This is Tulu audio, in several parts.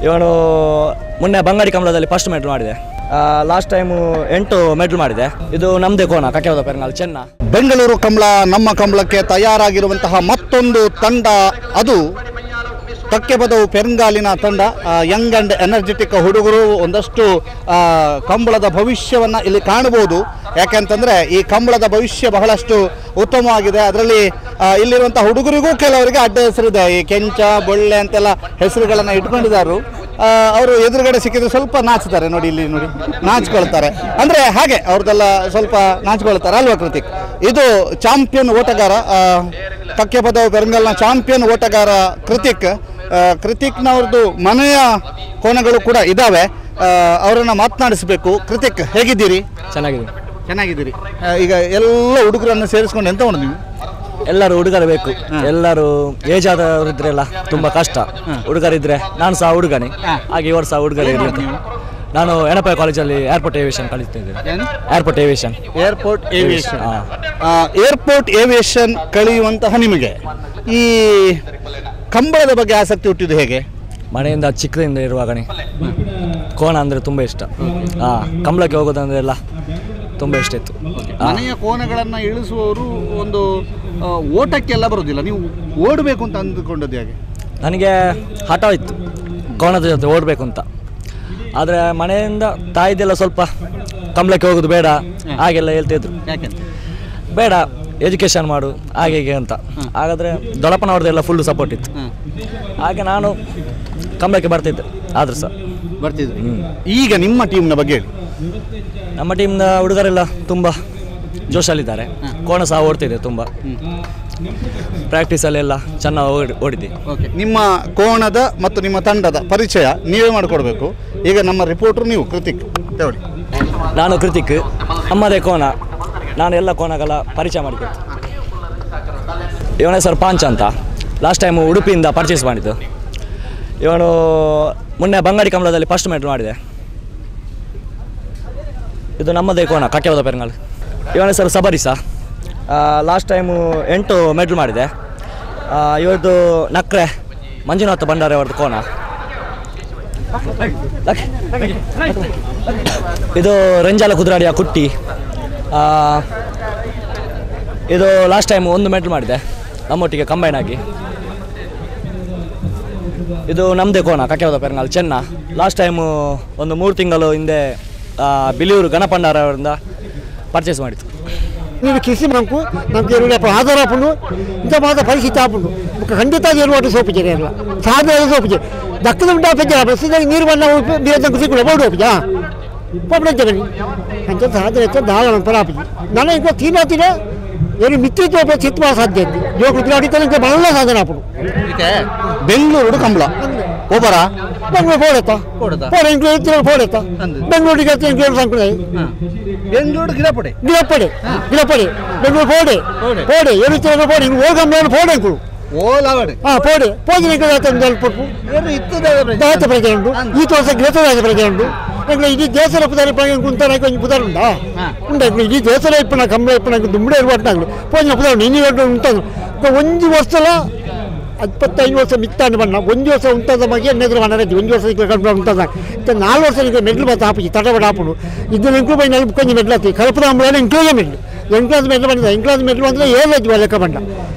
ಇವನು ಮೊನ್ನೆ ಬಂಗಾಡಿ ಕಮಲದಲ್ಲಿ ಫಸ್ಟ್ ಮೆಡಲ್ ಮಾಡಿದೆ. Last time 8 medal ಮಾಡಿದೆ. ಇದು ನಮ್ಮದೇ ಕೋನ ಕಕ್ಕೆಬದ ಪೆರಂಗಾಲ್ ಚೆನ್ನ. ಬೆಂಗಳೂರು ಕಂಬಳ ನಮ್ಮ ಕಂಬಳಕ್ಕೆ ತಯಾರಾಗಿರುವಂತಹ ಮತ್ತೊಂದು ತಂಡ ಅದು ಕಕ್ಕೆಬದವು ಪೆರಂಗಾಲಿನ ತಂಡ. Young and energetic ಹುಡುಗರು ಒಂದಷ್ಟು ಕಂಬಳದ ಭವಿಷ್ಯವನ್ನು ಇಲ್ಲಿ ಕಾಣಬಹುದು. ಯಾಕೆಂತಂದರೆ ಈ ಕಂಬಳದ ಭವಿಷ್ಯ ಬಹಳಷ್ಟು ಉತ್ತಮವಾಗಿದೆ. ಅದರಲ್ಲಿ ಇಲ್ಲಿರುವಂಥ ಹುಡುಗರಿಗೂ ಕೆಲವರಿಗೆ ಅಡ್ಡ ಹೆಸರಿದೆ, ಈ ಕೆಂಚ ಬೊಳ್ಳೆ ಅಂತೆಲ್ಲ ಹೆಸರುಗಳನ್ನು ಇಟ್ಕೊಂಡಿದ್ದಾರೆ. ಅವರು ಎದುರುಗಡೆ ಸಿಕ್ಕಿದ್ರೆ ಸ್ವಲ್ಪ ನಾಚ್ತಾರೆ, ನೋಡಿ ಇಲ್ಲಿ ನೋಡಿ ನಾಚ್ಕೊಳ್ತಾರೆ. ಅಂದರೆ ಹಾಗೆ ಅವ್ರದ್ದೆಲ್ಲ ಸ್ವಲ್ಪ ನಾಚ್ಕೊಳ್ತಾರೆ ಅಲ್ವಾ ಕೃತಿಕ್? ಇದು ಚಾಂಪಿಯನ್ ಓಟಗಾರ, ಕಕ್ಕೆಬದವು ಪೆರಂಗಲ್ನ ಚಾಂಪಿಯನ್ ಓಟಗಾರ ಕೃತಿಕ್. ಕೃತಿಕ್ನವ್ರದ್ದು ಮನೆಯ ಕೋನಗಳು ಕೂಡ ಇದ್ದಾವೆ, ಅವರನ್ನು ಮಾತನಾಡಿಸಬೇಕು. ಕೃತಿಕ್, ಹೇಗಿದ್ದೀರಿ? ಚೆನ್ನಾಗಿದೆ. ಚೆನ್ನಾಗಿದ್ದೀರಿ. ಈಗ ಎಲ್ಲ ಹುಡುಗರನ್ನು ಸೇರಿಸ್ಕೊಂಡು ಎಂತ ಮಾಡೋದು ನೀವು? ಎಲ್ಲರೂ ಹುಡುಗರು ಬೇಕು, ಎಲ್ಲರೂ ಏಜ್ ಆದವರು ಇದ್ರೆಲ್ಲ ತುಂಬ ಕಷ್ಟ. ಹುಡುಗರಿದ್ರೆ ನಾನು ಸಹ ಹುಡುಗನೇ, ಹಾಗೆ ಇವರು ಸಹ ಹುಡುಗರೇ ಇರಬೇಕು. ನಾನು ಎಣಪಾಯ ಕಾಲೇಜಲ್ಲಿ ಏರ್ಪೋರ್ಟ್ ಏವಿಯೇಷನ್ ಕಲಿತಿದ್ದೇನೆ. Airport aviation. Airport aviation. Airport aviation ಕಲಿಯುವಂತಹ ನಿಮಗೆ ಈ ಕಂಬಳದ ಬಗ್ಗೆ ಆಸಕ್ತಿ ಹುಟ್ಟಿದ್ದು ಹೇಗೆ? ಮನೆಯಿಂದ ಚಿಕ್ಕದಿಂದ ಇರುವಾಗನೇ ಕೋಣ ಅಂದರೆ ತುಂಬ ಇಷ್ಟ. ಕಂಬಳಕ್ಕೆ ಹೋಗೋದಂದ್ರೆ ಎಲ್ಲ ತುಂಬ ಇಷ್ಟ ಇತ್ತು. ಮನೆಯ ಕೋನಗಳನ್ನು ಇಳಿಸುವವರು ಒಂದು ಓಟಕ್ಕೆಲ್ಲ ಬರೋದಿಲ್ಲ, ನೀವು ಓಡಬೇಕು ಅಂತ ಅಂದುಕೊಂಡದ್ದು ಹೇಗೆ? ನನಗೆ ಹಠ ಇತ್ತು ಕೋಣದ ಜೊತೆ ಓಡಬೇಕು ಅಂತ. ಆದರೆ ಮನೆಯಿಂದ ತಾಯಿದೆಲ್ಲ ಸ್ವಲ್ಪ ಕಂಬಳಕ್ಕೆ ಹೋಗೋದು ಬೇಡ ಹಾಗೆಲ್ಲ ಹೇಳ್ತಿದ್ರು. ಬೇಡ, ಎಜುಕೇಷನ್ ಮಾಡು ಹಾಗೆ ಹೀಗೆ ಅಂತ. ಹಾಗಾದರೆ ದೊಡ್ಡಪ್ಪನವ್ರದ್ದೆಲ್ಲ ಫುಲ್ ಸಪೋರ್ಟ್ ಇತ್ತು. ಹಾಗೆ ನಾನು ಕಂಬಳಕ್ಕೆ ಬರ್ತಿದ್ದೆ. ಆದರೂ ಸಹ ಬರ್ತಿದ್ದೆ. ಈಗ ನಿಮ್ಮ ಟೀಮ್ನ ಬಗ್ಗೆ ಹೇಳಿ. ನಮ್ಮ ಟೀಮ್ನ ಹುಡುಗರೆಲ್ಲ ತುಂಬ ಜೋಶಲ್ಲಿದ್ದಾರೆ. ಕೋಣ ಸಹ ಓಡ್ತಿದೆ ತುಂಬ. ಪ್ರಾಕ್ಟೀಸಲ್ಲೆಲ್ಲ ಚೆನ್ನಾಗಿ ಓಡಿದ್ದೆ. ಓಕೆ, ನಿಮ್ಮ ಕೋಣದ ಮತ್ತು ನಿಮ್ಮ ತಂಡದ ಪರಿಚಯ ನೀವೇ ಮಾಡಿಕೊಡ್ಬೇಕು. ಈಗ ನಮ್ಮ ರಿಪೋರ್ಟರ್ ನೀವು ಕೃತಿಕ್ ತಗೊಳ್ಳಿ. ನಾನು ಕೃತಿಕ್, ನಮ್ಮದೇ ಕೋಣ. ನಾನು ಎಲ್ಲ ಕೋಣಗಳ ಪರಿಚಯ ಮಾಡಿಕೊಡ್ತೀನಿ. ಇವನ ಹೆಸರು ಪಾಂಚ್ ಅಂತ. ಲಾಸ್ಟ್ ಟೈಮು ಉಡುಪಿಯಿಂದ ಪರ್ಚೇಸ್ ಮಾಡಿದ್ದು. ಇವನು ಮೊನ್ನೆ ಬಂಗಾಡಿ ಕಮಲದಲ್ಲಿ ಫಸ್ಟ್ ಮೆಡಲ್ ಮಾಡಿದೆ. ಇದು ನಮ್ಮದೇ ಕೋಣ ಕಕ್ಕೆಬದ ಪೆರಂಗಾಲ್. ಇವನ ಹೆಸರು ಸಬರಿಸ. Last time 8 medal ಮಾಡಿದೆ. ಇವರದ್ದು ನಕ್ರೆ ಮಂಜುನಾಥ ಭಂಡಾರಿ ಅವರದ್ದು ಕೋಣ. ಇದು ರಂಜಾಲ ಕುದ್ರಾಡಿಯ ಕುಟ್ಟಿ. ಇದು last time 1 medal ಮಾಡಿದೆ ನಮ್ಮೊಟ್ಟಿಗೆ ಕಂಬೈನ್ ಆಗಿ. ಇದು ನಮ್ಮದೇ ಕೋಣ ಕಕ್ಕೆಬದ ಪೆರಂಗಾಲ್ ಚೆನ್ನ. ಲಾಸ್ಟ್ ಟೈಮು ಒಂದು 3 ತಿಂಗಳು ಹಿಂದೆ ಬಿಲಿಯೂರು ಗಣಪಂಡಾರ ಅವರಿಂದ ಪರ್ಚೇಸ್ ಮಾಡಿತ್ತು. ನೀನು ಕಿಸಿ ನಮಕು ನಮಗೆ ಎರುವು ಆಧಾರ ಆಪುಂಡು, ಇಂಥ ಮಾತ್ರ ಪರಿಸ್ಥಿತಿ ಆಪುಂಡು. ಖಂಡಿತ ಎರುವಾಟ ಸೋಪುಜೆ ಎಲ್ಲ ಸಾಧನೆ ಸೋಪುಜೆ ದಕ್ಕದ ಉಂಟು ಆಪೆಜ್ಜೆ ನೀರು ಬಣ್ಣ ಬೇರೆ ಸಿಕ್ಕುಡ ಬೋರ್ಡ್ ಹೋಪುಜಾ ಪೋಪಡೆ ಅಂಚ ಸಾಧನೆ ದಾಳ ಪರ ಆಪುಜಿ. ನಾನು ಈಗ ತೀನ ತೀನ ಏನು ಮಿತ್ತಿ ಚಿತ್ವ ಸಾಧ್ಯ ಇತ್ತು ಜೋಕು ಅಡಿತ ಬಹಳ ಸಾಧನೆ ಆಪುಂಡು. ಬೆಂಗಳೂರು ಕಂಬಳ ಹೋಬರ ಬೆಂಗಳೂರು ಪೋಡೆತ್ತ ಪೋಡೆ ಇಂಕ್ಲೂರು ಪೋಡೆತ್ತ ಬೆಂಗಳೂರಿಗೆ ಇಂಕ್ಲೂರು ಸಂಕುಲ ಬೆಂಗಳೂರು ಗಿಡಪಡೆ ಗಿಡಪಡೆ ಗಿಡಪಡೆ ಬೆಂಗಳೂರು ಪೋಡೆ ಪೋಡೆ ಏನು ಪೋಡೆ ಓ ಕಂಬಳ ಪೋಡೆ ಇಂಕ್ಲು ಹಾಂ ಪೋಡೆ ಪೋಜಿನ ದಾತ ಪ್ರಜೆ ಉಂಟು. ಈ ತೋರ್ಸ ಗಿಡದ ಪ್ರಜೆ ಉಂಟು. ಇಡೀ ದೇಶದ ಪುದಾರಿ ಕುಂತಾನೆ ಕೊಂಚ ಪುದಾರು ಉಂಟಾ ಉಂಟು. ಇಡೀ ದೇಶದ ಇಪ್ಪನ ಕಂಬಳ ಇಪ್ಪನ ದುಂಬಡೆ ಇರುವಟ್ಟಾಗಲು ಪೋಜಿನ ಪುದಾರು ಉಂಟು. ಇನ್ನೂ ಉಂಟು ಒಂಜಿ ವರ್ಷಲ 25 ವರ್ಷ ಮಿತ್ತಾಂಡು ಬಣ್ಣ ಒಂಜಿ ವರ್ಷ ಉಂಟಾದ ಬಗ್ಗೆ ಎನ್ನೆದುರು ಬಣ್ಣ ಒಂಜಿ ವರ್ಷ ಕಂಡು ಉಂಟಾದ 4 ವರ್ಷ ಮೆಡ್ಲು ಬತ್ತ ಆಪುಜಿ ತಟಬಡ ಆಪುಂಡು. ಇದನ್ನ ಇಂಕ್ಲೂ ಬೈ ನಲ್ಪ ಕೊಂಚ ಮೆಡ್ಲು ಆತಿ ಕಲ್ಪದ ಅಂಬಳ ಇಂಕ್ಲೂಜೆ ಮೆಡ್ಲು ಎಂಕ್ಲಾದ ಮೆಡ್ಲು ಬಂದ ಎಂಕ್ಲಾದ ಮೆಡ್ಲು ಅಂದರೆ ಏಳು ಲೆಕ್ಕ ಬಂಡ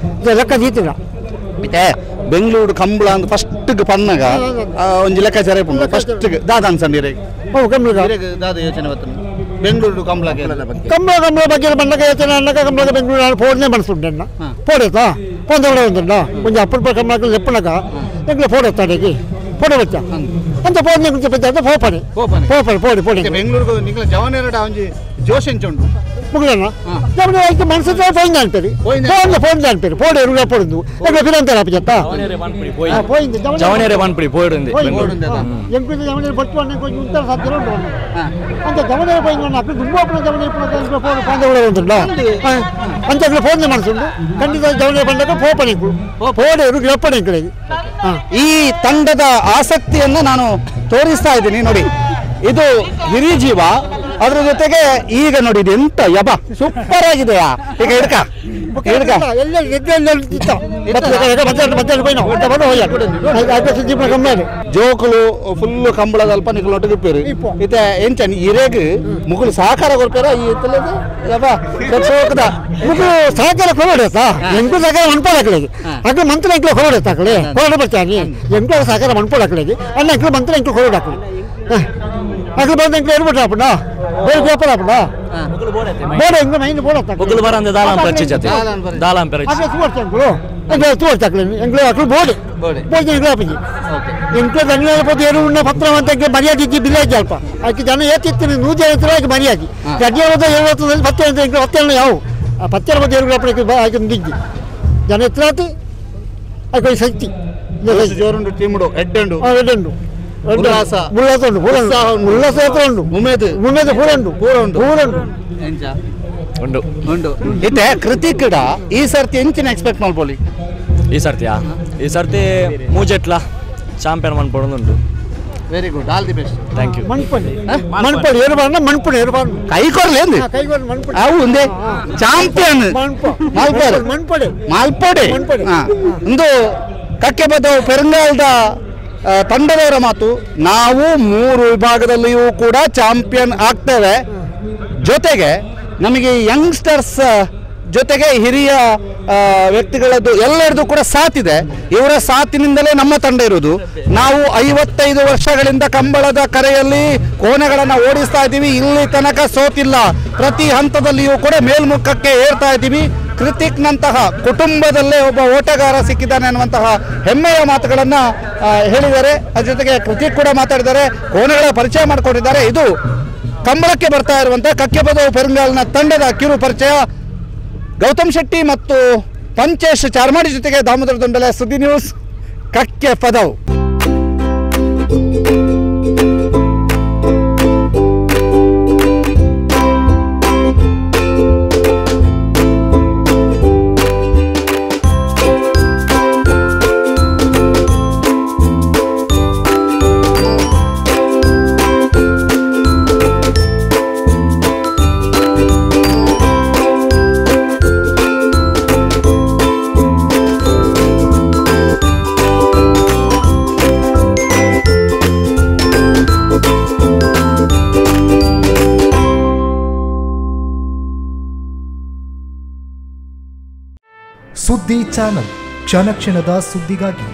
ಲೆಕ್ಕ ದೀತಿಲ್ಲ. ಮತ್ತೆ ಬೆಂಗಳೂರು ಕಂಬಳ ಅಂತ ಫಸ್ಟ್ ಪನ್ನಗ ಒಂಜಿ ಲೆಕ್ಕಾಚಾರ ಉಂಟು. ಫಸ್ಟ್ ದಾದ ಅನ್ಸಂಡಿರೆ ಕಂಬಳ ದಾದ ಯೋಚನೆ ಬರ್ತದೆ ಬೆಂಗಳೂರು ಕಂಬಳ ಕಂಬಳ ಕಂಬಳ ಬಗ್ಗೆ ಬಂಡಗ ಯೋಚನೆ ಅನ್ನಕ ಕಂಬಳ ಬೆಂಗಳೂರು ಫೋಡ್ನೆ ಮನಸ್ಸುಂಟು ಅಣ್ಣ ಫೋಡೆತ್ತಾ ಪೋಂದವಡೆ ಉಂಟು ಒಂಜಿ ಅಪ್ಪಲ್ಪ ಕಂಬಳ ಲೆಪ್ಪನಗ ಎಂಗ್ಲ ಫೋಡೆತ್ತಾಡೆಗೆ ಫೋಟೋ ಬಚ್ಚ ಅಂತ ಫೋಡ್ನೆ ಕುಂಚ ಬಚ್ಚ ಅಂತ ಫೋಪನೆ ಫೋಪನೆ ಫೋಡಿ ಫೋಡಿ ಬೆಂಗಳೂರು ನಿಂಗಳ ಜವನೇರಡ ಒಂಜಿ ಜೋಶ್ ಎಂಚ ಉಂಟು ಮುಗಿಲಣ್ಣ ಜವನ ಐತೆ ಮನಸ್ಸು ಫೋನ್ ಅನ್ಪೇರಿ ಫೋನ್ ಫೋನ್ ಅನ್ಪೇರಿ ಫೋಡ್ ಎರುಗ ಪೋಡುಂದು ಎಂಗ್ಲ ಫಿರಂತರ ಆಪುಜತ್ತ ಜವನೇರೆ ಪನ್ಪುಡಿ ಪೋಡುಂದು ಎಂಕುಂದ ಜವನೇರೆ ಬಟ್ಟು ಅಣ್ಣ కొంచెం ఉంటారు ಸಾಧ್ಯ ಉಂಟು ಅಂತ ಜವನೇರೆ ಪೋಯಿಂಗ್ ಅక్కడ ದುಂಬು ಅಪ್ಪನ ಜವನೇರೆ ಫೋನ್ ಪಾಂದವಡೆ ಉಂಟುಂಡ ಅಂತ ಅక్కడ ಫೋನ್ ಮನಸ್ಸುಂಡು ಖಂಡಿತ ಜವನೇರೆ ಬಂದಾಗ ಫೋಪನೆ ಫೋಡೆ ಎರುಗ ಲೆಪ್ಪನೆ ಎಂಕುಲೆಗೆ. ಈ ತಂಡದ ಆಸಕ್ತಿಯನ್ನು ನಾನು ತೋರಿಸ್ತಾ ಇದ್ದೀನಿ ನೋಡಿ. ಇದು ಹಿರಿಜೀವ. ಅದ್ರ ಜೊತೆಗೆ ಈಗ ನೋಡಿ ಇದು ಎಂತ ಯಬ ಸೂಪರ್ ಆಗಿದೆಯಾ. ಈಗ ಹಿಡ್ಕ ಹಿಡ್ಕ ಜೋಕುಲು ಫುಲ್ ಕಂಬಳದ ಅಲ್ಪ ನಿಕುಲು ಒಟ್ಟಿಗೆ ಇತ್ತೆ ಎಂಚ ಇರೇಗ್ ಮುಗುಲು ಸಹಕಾರ ಕೊರ್ಪೇರ ಈ ಯಬ ಸೋಕದ ಮುಗುಲು ಸಹಕಾರ ಕೊರಡೆ ಎಂಕು ಸಹಕಾರ ಮನ್ಪೊಡಾಕಲೆಗೆ ಅಗ್ಲು ಮಂತ್ರ ಎಂಕ್ಲು ಕೊರಡೆ ತಾಕಲೆ ಕೊರಡೆ ಬರ್ತಾನೆ ಎಂಕ್ಲು ಸಹಕಾರ ಮನ್ಪೊಡಾಕಲೆಗೆ ಅಣ್ಣ ಎಂಕ್ಲು ಮಂತ್ರ ಎಂಕ್ಲು ಕೊರಡೆ ಹಾಕಲಿ ಅಗ್ಲು ಬಂದ ಎಂಕ್ಲು ಏರ್ಬಿಟ್ರಾಪಣ್ಣ ಬೇರೆ ವ್ಯಾಪಾರ ಆಪಣ್ಣ ಬೋಡ ಎಂಕ್ಲು ಮೈನ್ ಬೋಡ ಮುಗುಲು ಬರಂದೆ ದಾಲಾಂ ಪರಿಚಯ ಜೊತೆ ದಾಲಾಂ ಪರಿಚಯ ಅಗ್ಲು ತೋರ್ಚ ಎಂಕ್ಲು ಎಂಕ್ಲು ತೋರ್ಚಾಕಲೆ ಎಂಕ್ಲು ಅಗ್ಲು ಬೋಡೆ ಬೋಡೆ ಎಂಕ್ಲು ಆಪಿಜಿ ಎಂಕ್ಲು ಧನ್ಯವಾದ ಪೋತು ಏರು ಉಣ್ಣ ಪತ್ರ ಅಂತ ಎಂಕ್ಲು ಮರ್ಯಾದೆ ಇಜ್ಜಿ ಬಿಲ್ಲ ಇಜ್ಜಿ ಅಲ್ಪ ಅದಕ್ಕೆ ಜನ ಏತಿತ್ತು 100 ಜನ ಇತ್ತು ಆಕೆ ಮರ್ಯಾದೆ ಧನ್ಯವಾದ 70 ಪತ್ತೆ ಅಂತ ಎಂಕ್ಲು ಪತ್ತೆ ಯಾವ ಆ ಪತ್ತೆರ ಬಗ್ಗೆ ಏರು ಆಕೆ ದಿಗ್ಗಿ ಜನ ಎತ್ತರಾತು ಅದಕ್ಕೆ ಶಕ್ತಿ ಜೋರುಂಡು ಟೀಮುಡು ಎಡ್ಡುಂಡು ಎಡ್ಡುಂಡು ಉಲ್ಲಾಸ ಉಲ್ಲಾಸ ಉಂಟು ಉಲ್ಲಾಸ ಉಂಟು ಉಮೇದು ಉಮೇದು ಪೂರ ಉಂಟು ಪೂರ ಉಂಟು ಪೂರ ಉಂಟು ಉಂಟು ಉಂಟು ಇತ್ತೆ ಕೃತಿಕಡ ಈ ಸರ್ತಿ ಎಂಚಿನ ಎಕ್ಸ್ಪೆಕ್ಟ್ ಮಾಡ್ಬೋಲಿ ಈ ಸರ್ತಿಯಾ ಈ ಸರ್ತಿ ಮೂಜೆಟ್ಲ ಚಾಂಪಿಯನ್ ಮನ್ಪೊಡೊಂದುಂಟು. Very good, all the best. Thank you. ಮಣ್ಪೊಡಿ ಮಣ್ಪೊಡಿ ಏರುಬಾರ್ದು ಮಣ್ಪೊಡಿ ಏರುಬಾರ್ದು ಕೈ ಕೊರ್ಲೇಂದು ಕೈ ಕೊರ್ಲು ಮಣ್ಪೊಡಿ ಅವು ಒಂದೇ ಚಾಂಪಿಯನ್ ಮಲ್ಪೊಡಿ ಮಣ್ಪೊಡಿ ಮಲ್ಪೊಡಿ ಮಣ್ಪೊಡಿ ಇಂದು ಕಕ್ಕೆಬದವು ಪೆರಂಗಾಲದ ತಂಡದವರ ಮಾತು. ನಾವು 3 ವಿಭಾಗದಲ್ಲಿಯೂ ಕೂಡ ಚಾಂಪಿಯನ್ ಆಗ್ತೇವೆ. ಜೊತೆಗೆ ನಮಗೆ ಯಂಗ್ಸ್ಟರ್ಸ್ ಜೊತೆಗೆ ಹಿರಿಯ ವ್ಯಕ್ತಿಗಳದ್ದು ಎಲ್ಲರದ್ದು ಕೂಡ ಸಾಥಿದೆ. ಇವರ ಸಾಥಿನಿಂದಲೇ ನಮ್ಮ ತಂಡ ಇರುವುದು. ನಾವು 55 ವರ್ಷಗಳಿಂದ ಕಂಬಳದ ಕರೆಯಲ್ಲಿ ಕೋಣೆಗಳನ್ನು ಓಡಿಸ್ತಾ ಇದ್ದೀವಿ. ಇಲ್ಲಿ ತನಕ ಸೋತಿಲ್ಲ. ಪ್ರತಿ ಹಂತದಲ್ಲಿಯೂ ಕೂಡ ಮೇಲ್ಮುಖಕ್ಕೆ ಏರ್ತಾ ಇದ್ದೀವಿ. ಕೃತಿಕ್ನಂತಹ ಕುಟುಂಬದಲ್ಲೇ ಒಬ್ಬ ಓಟಗಾರ ಸಿಕ್ಕಿದ್ದಾನೆ ಅನ್ನುವಂತಹ ಹೆಮ್ಮೆಯ ಮಾತುಗಳನ್ನು ಹೇಳಿದ್ದಾರೆ. ಅದ್ರ ಜೊತೆಗೆ ಕೃತಿಕ್ ಕೂಡ ಮಾತಾಡಿದ್ದಾರೆ, ಕೋಣೆಗಳ ಪರಿಚಯ ಮಾಡಿಕೊಂಡಿದ್ದಾರೆ. ಇದು ಕಂಬಳಕ್ಕೆ ಬರ್ತಾ ಇರುವಂತಹ ಕಕ್ಕೆಬದವು ಪೆರಂಗಾಲಿನ ತಂಡದ ಕಿರು ಪರಿಚಯ. ಗೌತಮ್ ಶೆಟ್ಟಿ ಮತ್ತು ಪಂಚೇಶ್ ಚಾರ್ಮಾಡಿ ಜೊತೆಗೆ ದಾಮೋದರ ದಂಡಲೆ, ಸುದ್ದಿ ನ್ಯೂಸ್, ಕಕ್ಕೆಪದವು. ಸುದ್ದಿ ಚಾನಲ್ ಕ್ಷಣ ಕ್ಷಣದ ಸುದ್ದಿಗಾಗಿ.